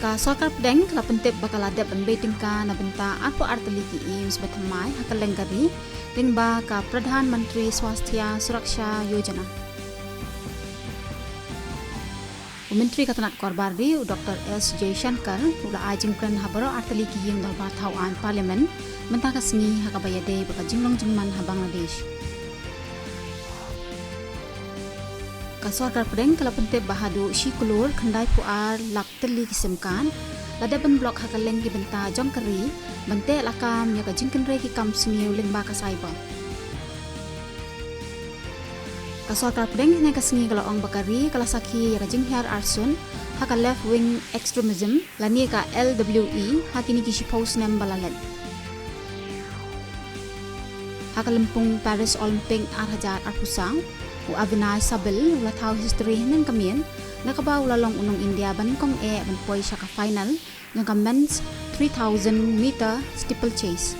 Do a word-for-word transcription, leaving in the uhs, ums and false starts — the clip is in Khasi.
Ka Sorkar Pdeng ka la pyntip ba ka la dep ban bei tyngka na bynta arphew ar tylli ki ïing sngewthuh thymmai ha kylleng ka ri lyngba ka Pradhan Mantri Swasthya Suraksha Yojana. U Myntri ka tnat Korbar Ri, u Dr S Jaishankar, u la ai jingkren ha baroh ar tylli ki ïing dorbar thaw aiñ Parliament mynta ka sngi ha kaba ïadei bad ka jinglong jingman ha Bangladesh. Ka Sorkar Pdeng ka la pyntip ba haduh shi klur khyndai phew ar lak tylli ki sim card la dep ban block ha kylleng ki bynta jong ka ri ban teh lakam ïa ka jingkynrei ki kam sniew lyngba ka cyber. Ka Sorkar Pdeng hynne ka sngi ka la ong ba ka ri ka la sakhi ïa ka jinghiar arsut ha ka left wing extremism lane ka L W E ha kine ki shiphew snem ba la leit. Ha ka lympung Paris Olympic ar hajar arphew saw, u Avinash Sabal u la thaw history hynne ka miet da kaba u la long u nong India ba nyngkong eh ban poi sha ka final jong ka men's three thousand meter steeplechase.